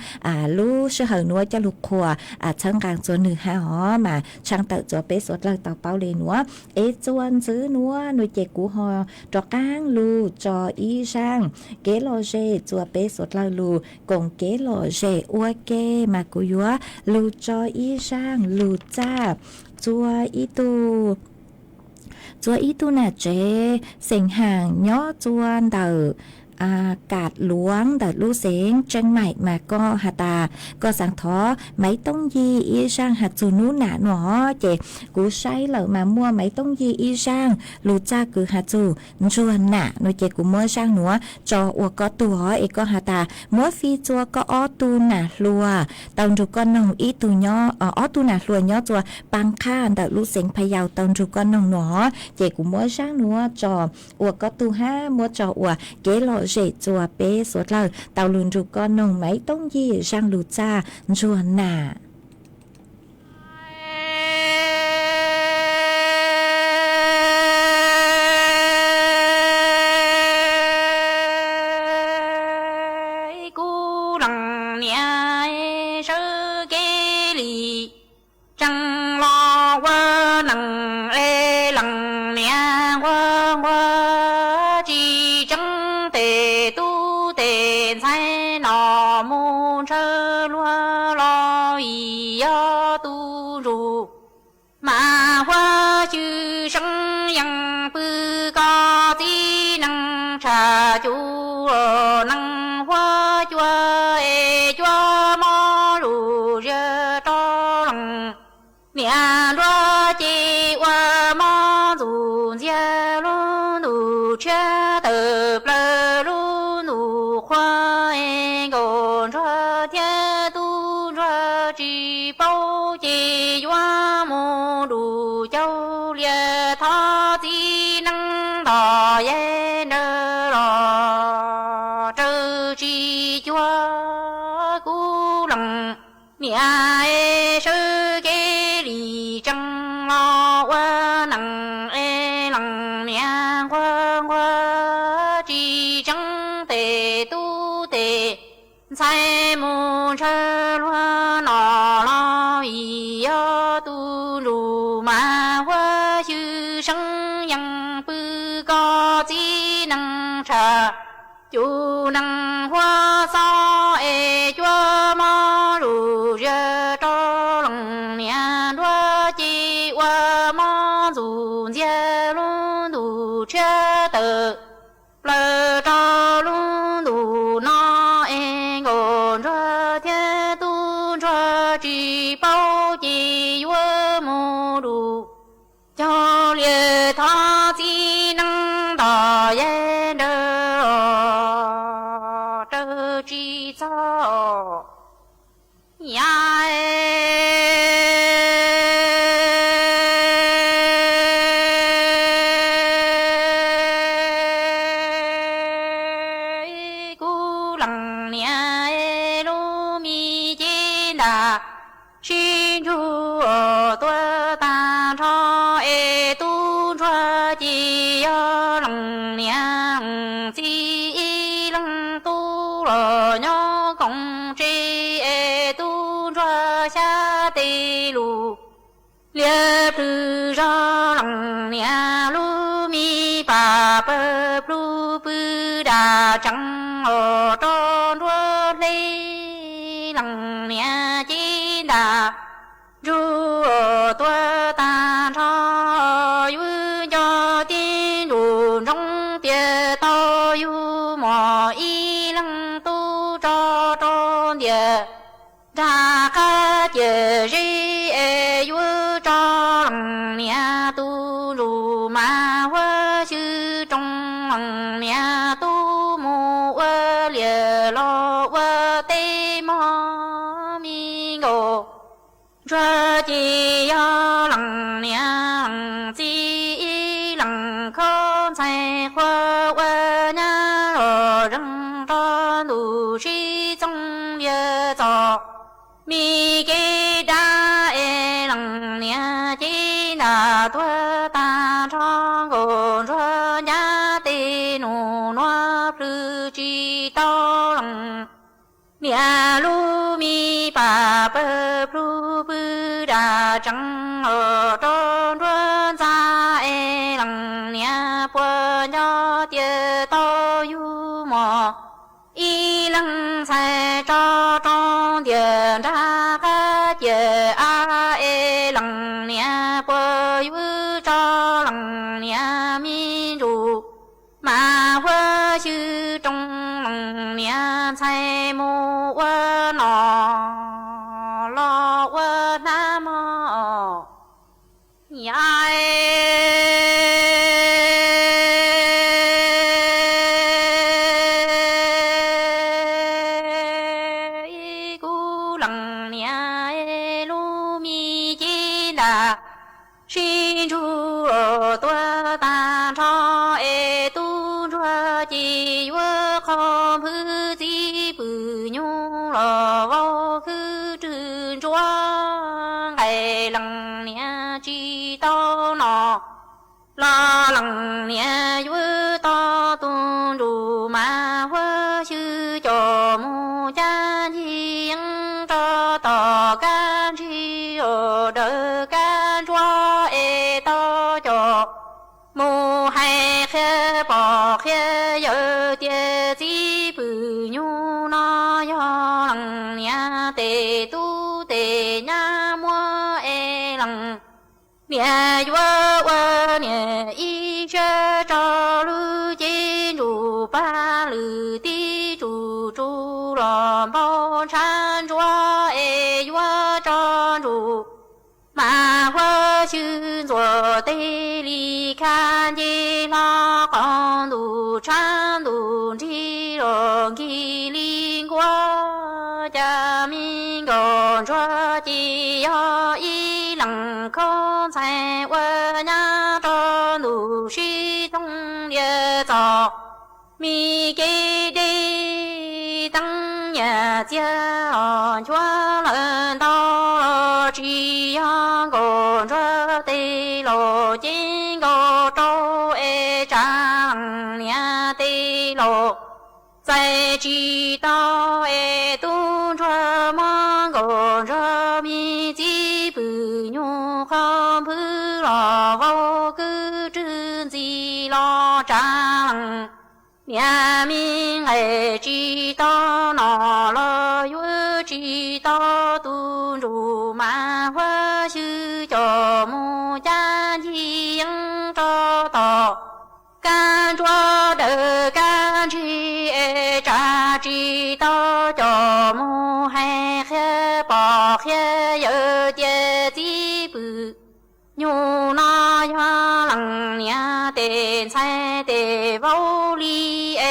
lub sij hawm nuav coj lug qhuas txhawb nqaa txuas nwg hab os. Mas tshaab tawm txuas peb suav dlawg tau paub le nuav. Es txuas ntxwv nuav nuav ces kuv ho rov qaab lug tso ib zaaj kev lom zem txuas peb suav dlawg lug koom kev lom zem ua ke. Mas kuv yuav lug tso ib zaaj lug txaj txuas ib tug txuas ib tug nam tsev xeem Haam nyob txuas ntawm Kam Luam ntawm lub xeev Tseeb Maim. Mas koj has tas koj xaav thov Maiv Toob Yig ib zaaj has txug nub nam nuav ces kuv saib lawm mas muaj Maiv Toob Yig ib zaaj lug txaj kws has txug Ntsuag Nam nuav ces kuv muab zaaj nuav tso ua koj tug os. Es koj has tas muab fij txuas koj ob tug nam hluas tau nrug koj noog ib tug nyob, ob tug nam hluas nyob txuas Paaj Qhaj ntawm lub xeev Pha Yau tau nrug koj noog nuav os. Ces kuv muab zaaj nuav tso ua koj tug hab muab tso ua kev lom zem txuas peb suav dlawg tau lug nrug koj noog Maiv Toob Yig zaaj lug txaj Ntsuag Nam. cuv nees huab cua es cua mob zuj zus rau leej niam nruab ces ua mob ntxuj ntxiag lub ntuj tshiab tawm plaws lub ntuj qhua es nkauj ntsuag thiab tub ntsuag tsis paub ces yuav mus dum caug lias thov txiv neej nto yaig nrawm los raws tsis cuag kuv leej niam es sawv kev li tsees los ua neej es leej niam nquag nquag tsis tseeb tes tub tes ntxhais mus ntshaw luag no los vim yog tus ntsuj mas huab xyw seeb yeej pw koj txiv neej tshaj cuv nees huab xob es cua mob zuj zus rau leej niam nruab ces ua mob ntxuj ntxiag lub ntuj tshiab tawm plaws rau lub ntuj no es nkauj ntsuag thiab tub ntsuag tsis paub ces yuav mus dum caug lias thov txiv neej nto yaig nrawm los raws tsis txog. Yam kuv leej niam lub me cev ntaj sib ntsug tuag tag nrho es tub ntsuag ces yog leej niam txiv ib leeg tub los nyob koom tsev es tub ntsuag xyab tes lus liab plhws zog leej niam lub me pam pawg plhu pw dam tsees os rau nruab hle leej niam cev ntaj ntsug tuag tag nrho. Yus nco tib ntsuj ntsoov tias tau yug muaj ib leeg tub tso rau ntiaj nrag qab ciam zeb es yuav tso leej niam tus ntsuj mas huab xyw rooj leej niam tub mus ua liam los ua teb mog me nkauj ntsuag ces yog leej niam leej txiv ib leeg khob ntxhais qhua ua nyab los zeeg rau ntuj sib txooj lias txom me kev dab es leej niam cev ntaj tuag tag nrho nkauj ntsuag ncab tes nus nuav plhws tsis tau leej niam lub me pam pawg plhu pw dam tsees os rau nruab ntxa es leej niam puas nco tias tau yug muaj ib leeg ntxhais tso rau ntiaj nrag qab ciam av es leej niam puas yuav tso leej niam me ntsuj mas huab xyw rooj leej niam ntxhais mus ua nom los ua hnab mog. Yam kuv leej niam lub me cev ntaj sib ntsug tuag tag nrho es tub ntsuag ces yuav qhov nphwv txiv pwm nyuj los vau khwb rwg ntsuab nqaij leej niam tsis tau nom los leej niam yuav tau tus ntsuj mas huab xyw coj mus cab ncig yeeb rau tom kab ntsig os dawm kab ntsuab es tau coj mus hais qhia pog qhia yawm tias txiv pwm nyuj no yog leej niam tes tub tes nyab muab es leej niam yuav ua niam ib siab tso lub cev ntsuj plig tej li khab nce hlo qhov ntuj tshab ntuj nrig los nkig li nkuaj, cas me nkauj ntsuag ces yog ib leeg khaub ntxhais ua nyab rau ntuj sib thooj lias txog. Me kev deb teeb nyiaj txiag os nchuav lawm ntau los tsis yog nkauj ntsuag tes laus ces nkauj rau es tsa leej niam tes laus txais tsis tau es tub ntsuag muab nkauj ntsuag me txiv pwm nyuj qhov nphwv los vau kwv rwg ntxim los tsa leej niam me nqaij tsis tau no los yuav tsis tau tus ntsuj mas huab xyw coj mus cab ncig yeeb rau tom kab ntsuab dawm kab ntsig es tsa tsis tau coj mus hais qhia pog qhia yawm tias txiv pwm nyuj no yog leej niam tes ntxhais tes vauv li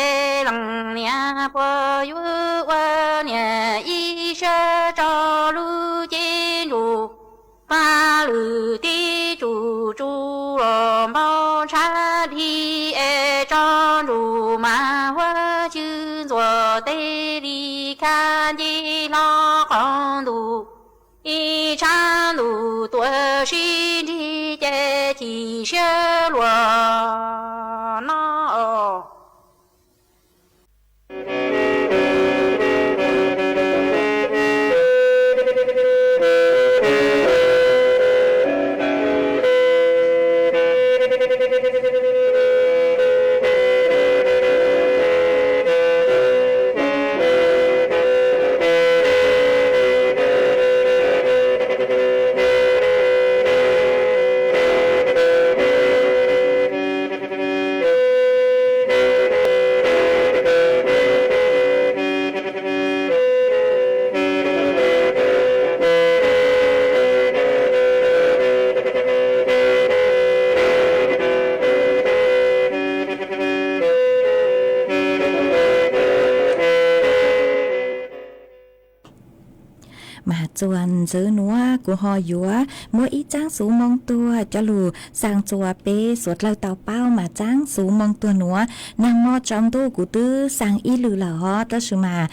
es leej niam puas yuav ua niam ib siab rau lub cev ntsuj paj lwm tib tsuj tsuj los npau ntshav dhi es tso ntsuj mas huab xyw ntxuav tes li khab nce hlo qhov ntuj ib tshav ntuj tuaj sib nrig ces chim siab luag no. Mas txuas ntxiv nuav kuv ho yuav muab ib txaab xuv moo tuag coj lug xaa txuas peb suav dlawg tau paub. Mas txaab xuv moo tuag nuav, naag mo tsaus ntuj kuv twb xaa ib lwm lawm hov, tab sis mas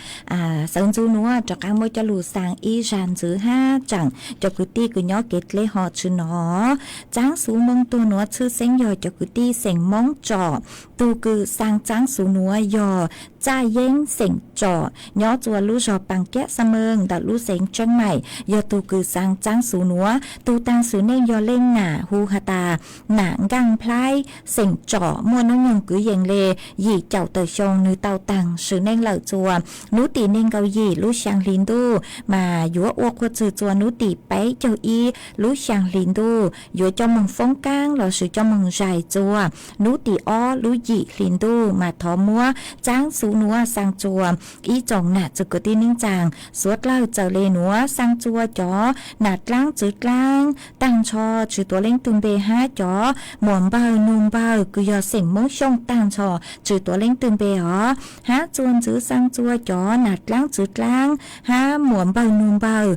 xav ntxuv nuav rov qaab muab coj lug xaa ib zag ntxiv hab tseem cov kwv tij kws nyob kev dleb ho tsi nov. Txaab xuv moo tuag nuav txhwj xeeb yog cov kwv tij xeem Moob Tsom. Tug kws xaa txaab xuv nuav yog Txaj Yeeb xeem Tsom, nyob txua lub zog Paas Kiab Xab Meej ntawm lub xeev Tseeb Maim, yog tug kws xaa txaab xuv nuav. Tug taag sim neej yog leej nam hu has tas nam Nkaaj Nplhaib xeem Tsom, muaj noob nyoog kwv yees le yim caum tawm xyoo. Nwg tau taag sim neej lawm txua nub tim neeg nkaum yim lub xyaa hli ntuj, mas yuav ua qhua txwg txua nub tim peb caug ib lub xyaa hli ntuj, yuav coj moog foob kaab lossis coj moog zais txua nub tim ob lub yim hli ntuj. Mas thov muab txaab xuv nuav xaa txua ib tsoom nam txwg kwv tij neej tsaa suav dlawg txawm le nuav, xaa txua cov nam dlaab txwv dlaab taag nrho tsi tuav leej twg npe, hab cov muam npawg nug npawg kws yog xeem Moob Xyooj taag nrho tsi tuav leej twg npe os. Hab txuas ntxiv xaa txua cov nam dlaab txwv dlaab hab muam npawg nug npawg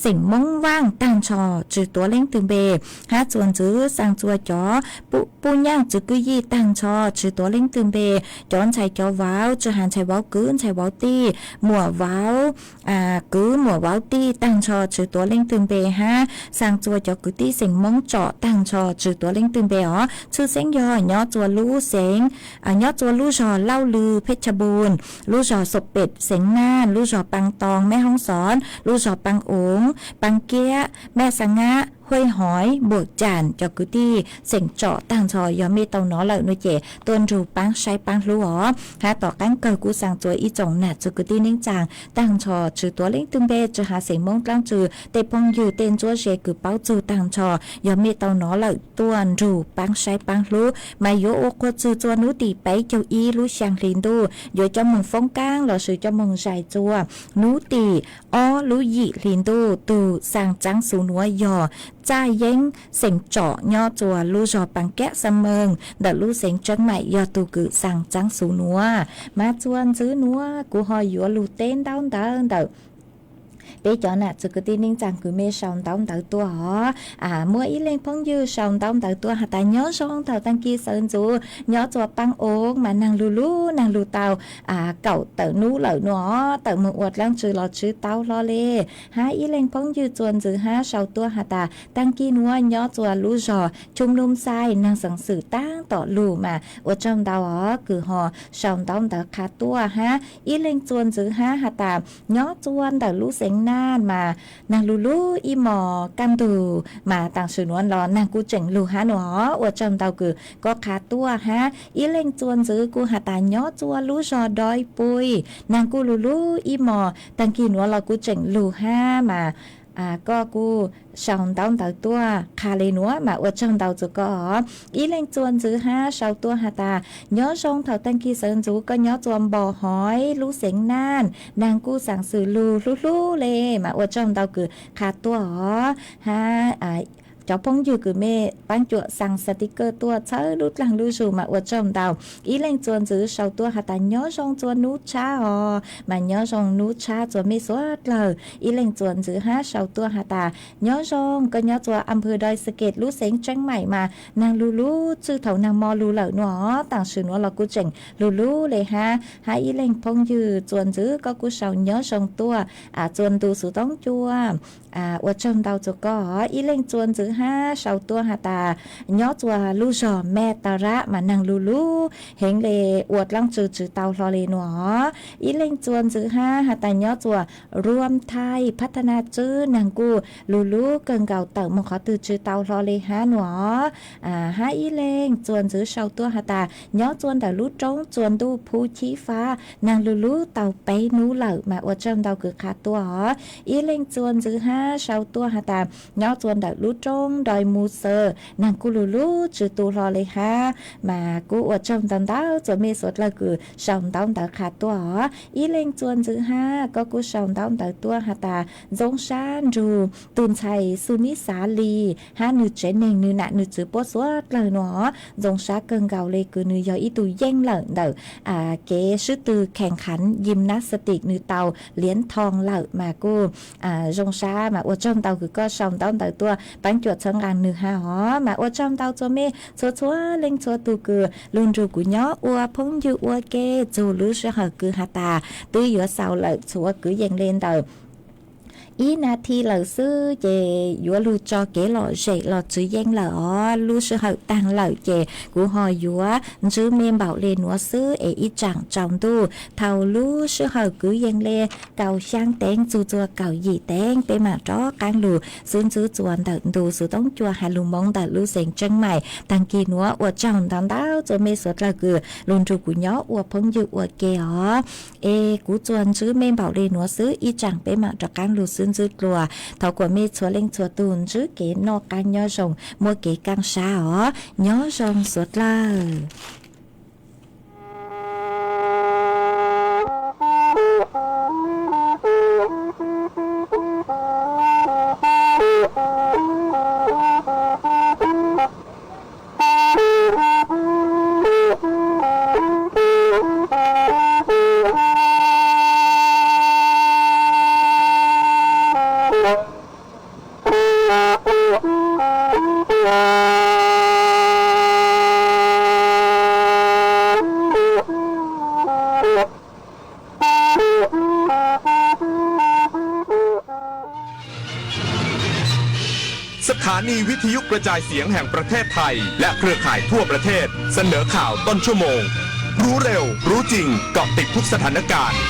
xeem Moob Vaaj taag nrho tsi tuav leej twg npe. Hab txuas ntxiv xaa txua cov puj nyaaj txwv kwj yij taag nrho tsi tuav leej twg npe, cov ntxhais cov vauv tsi has ntxhais vauv kwv ntxhais vauv tij, muam vauv kwv muam vauv tij taag nrho tsi tuav leej twg npe, hab xaa txua cov kwv tij xeem Moob Tsom taag nrho tsi tuav leej twg npe os. Txhwj xeeb yog nyob txua lub xeev, nyob txua lub zog Lauj Lw Phej Cha Npun, lub zog Xom Pem xeev Naj, lub zog Paa Too Mej Hoob Xos, lub zog Paa Oov, Paa Kiab, Mej Xa Ngab, Huej Hoiv, Npuam Caam, cov kwv tij xeem Tsom taag nrho, yog mej tau nov lawm no ces tuaj nrug paab saib paab hlub os. Hab tom qaab kawg kuj xaa txua ib tsoom nam txwg kwv tij neej tsaa taag nrho tsi tuav leej twg npe, tsi has xeem Moob dlaab tsi, tej phooj ywg tej ntsuab ze kws paub txug taag nrho, yog mej tau nov lawm tuaj nrug paab saib paab hlub. Mas yuav ua qhua txwg txua nub tim peb caug ib lub xyaa hli ntuj, yuav coj moog foob kaab lossis coj moog zais txua nub tim ob lub yim hli ntuj. Tug xaa txaab xuv nuav yog Txaj Yeeb xeem Tsom nyob txua lub zog Pas Kiab Xa Meej ntawm lub xeev Tseeb Maim yog tug kws xaa txaab xuv nuav. Mas txua ntxwv nuav kuv ho yuav lug teb ntaub ntawv ntawm peb cov nam txiv kwv tij neej tsaa kws mej sau ntaub ntawv tuaj os. Muaj ib leej phooj ywg sau ntaub ntawv tuaj has tas nyob zoo thaum taag kis sawv ntxuv nyob txua paab oov mas naag lug lug naag lug tau kaum tawm nub lawm nuav, tawm moog ua dlaab tsi los tsi tau hlo le. Hab ib leej phooj ywg txua ntxwv hab sau tuaj has tas taag kis nuav nyob txua lub zog Chum Num Xais naag xaav xwm taab tom lug mas ua tsaug ntau os kws ho sau ntaub ntawv qha tuaj hab ib leej txua ntxwv hab has tas nyob txua ntawm lub xeev Naj mas naag lug lug ib mos kaj ntug mas taam sim nuav los naag kuj tseem lug hab nuav os, ua tsaug ntau kws koj qha tuaj hab ib leej txua ntxwv kuj has tas nyob txua lub zog Doi Pui naag kuj lug lug ib mos taag kis nuav los kuj tseem lug hab mas koj kuj sau ntaub ntawv tuaj qha le nuav mas ua tsaug ntau txug koj os. Ib leej txua ntxwv hab sau tuaj has tas nyob zoo thaum taag kis sawv ntxuv koj nyob txua Npo Hoiv lub xeev Naj naag kuj xaav xwm lug hlub hlub le mas ua tsaug ntau kws qha tuaj os hab cov phooj ywg kws mej paab cuam xaa xaa ti kawj tuaj txhawb lub dlaag lub zug mas ua tsaug ntau. Ib leej txua ntxwv sau tuaj has tas nyob zoo txua nub tshab os mas nyob zoo nub tshab txua mej suav dlawg. Ib leej txua ntxwv hab sau tuaj has tas nyob zoo koj nyob txua Am Phw Doi Xa Kes lub xeev Tseeb Maim mas naag lug lug txwj thaum naag mo lug lawm nuav os, taam sim nuav los kuj tseem lug lug le hab. Hab ib leej phooj ywg txua ntxwv koj kuj sau nyob zoo tuaj txua ntu xuv toob cua ua tsaug ntau txug koj os. Ib leej txua ntxwv hab sau tuaj has tas nyob txua lub zog Mej Tau Rab mas naag lug lug heev le, ua dlaab tsi tsi tau hlo le nuav os. Ib leej txua ntxwv hab has tas nyob txua Ruam Thaij Phab Thab Naj Tswb naag kuj lug lug kawg nkaus, tawm moog qhov twg tsi tau hlo le hab nuav os. Hab ib leej txua ntxwv sau tuaj has tas nyob txua ntawm lub roob txua ntuj Phub Chib Fab naag lug lug tau peb nub lawm mas ua tsaug ntau kws qha tuaj os. Ib leej txua ntxwv hab sau tuaj has tas nyob txua ntawm lub roob Doi Mus Xaws naag kuj lug lug tsi tu hlo le hab mas kuj ua tsaug ntau ntau txua mej suav dlawg kws sau ntaub ntawv qha tuaj os. Ib leej txua ntxwv hab koj kuj sau ntaub ntawv tuaj has tas Ntxoov Sab nrug tug ntxhais Xu Nib Xav Lis hab nwg tsev neeg nwg nam nwg txiv puab suav dlawg nuav os. Ntxoov Sab kawg nkaus le kws nwg yog ib tug yeej lawm ntawm kev swb tw khees khav yim nab xav tim nwg tau liav thoo lawm mas kuj zoo sab mas ua tsaug ntau kws koj sau ntaub ntawv tuaj paab cuam txhawb nqaa nwg hab os. Mas ua tsaug ntau txua mej txhua txhua leej txhua tug kws lug nrug kuv nyob ua phooj ywg ua ke txug lub sij hawm kws has tas twb yuav xaus lawm, txhua kwv yees le ntawm ib nas this lawm xwb ces yuav lug tso kev lom zem los tsis yeej lawm os. Lub sij hawm taag lawm ces kuv ho yuav ntsib mej npaum le nuav xwb es ib tsaam tsaus ntuj thaum lub sij hawm kwv yees le kaum xyaa teev txug txua kaum yim teev peb maam rov qaab lug xwb ntsib txua ntawm ntu xuv toob cua has lug Moob ntawm lub xeev Tseeb Maim. Taag kis nuav ua tsaug ntau ntau txua mej suav dlawg kws lug nrug kuv nyob ua phooj ywg ua ke os. Es kuv txuas ntsib mej npaum le nuav xwb, ib tsaam peb maam rov qaab lug xwb ntsib dlua. Thov kuas mej txhua leej txhua tug ntsib kev noj qaab nyob zoo, muaj kev kaaj sab os. Nyob zoo suav dlawg. Sถานีวิทยุกระจายเสียงแห่งประเทศไทยและเครือข่ายทั่วประเทศเสนอข่าวต้นชั่วโมง รู้เร็ว รู้จริง เกาะติดทุกสถานการณ์